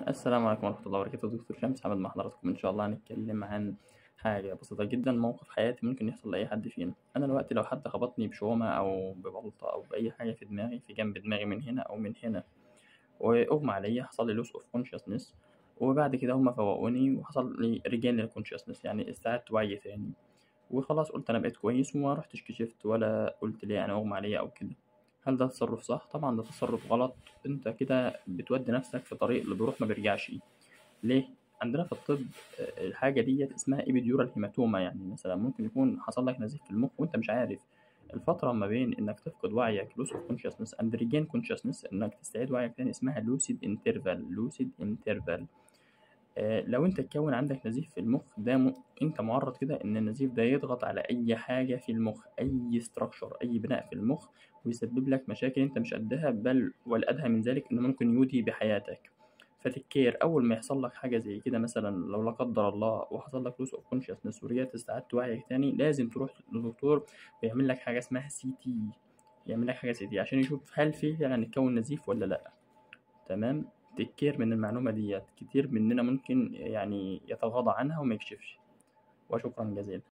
السلام عليكم ورحمة الله وبركاته. دكتور شمس عماد مع حضراتكم. إن شاء الله هنتكلم عن حاجة بسيطة جدا، موقف حياتي ممكن يحصل لأي حد فينا. أنا دلوقتي لو حد خبطني بشومة أو ببلطة أو بأي حاجة في دماغي، في جنب دماغي من هنا أو من هنا، وأغمى عليا، حصل لي loss of consciousness، وبعد كده هما فوقوني وحصل لي regain لل consciousness، يعني استعدت وعي تاني وخلاص، قلت أنا بقيت كويس وما رحتش كشفت ولا قلت ليه أنا أغمى عليا أو كده. هل ده تصرف صح؟ طبعا ده تصرف غلط. انت كده بتودي نفسك في طريق اللي بيروح ما بيرجعش. ليه؟ عندنا في الطب الحاجة ديت اسمها epidural hematoma، يعني مثلا ممكن يكون حصل لك نزيف في المخ وانت مش عارف. الفترة ما بين انك تفقد وعيك loss of consciousness and regain consciousness، انك تستعيد وعيك تاني، اسمها lucid interval. lucid interval. لو انت اتكون عندك نزيف في المخ ده انت معرض كده ان النزيف ده يضغط على اي حاجة في المخ، اي structure، اي بناء في المخ، ويسبب لك مشاكل انت مش قدها، بل والادهى من ذلك انه ممكن يودي بحياتك. ف take care اول ما يحصل لك حاجة زي كده، مثلا لو لا قدر الله وحصل لك loss of consciousness ورجعت استعدت وعيك تاني، لازم تروح للدكتور ويعمل لك حاجة اسمها CT، يعمل لك حاجة CT عشان يشوف هل في فعلا اتكون نزيف ولا لا. تمام؟ take care من المعلومة ديت، كتير مننا ممكن يعني يتغاضى عنها وما يكشفش. وشكرا جزيلا.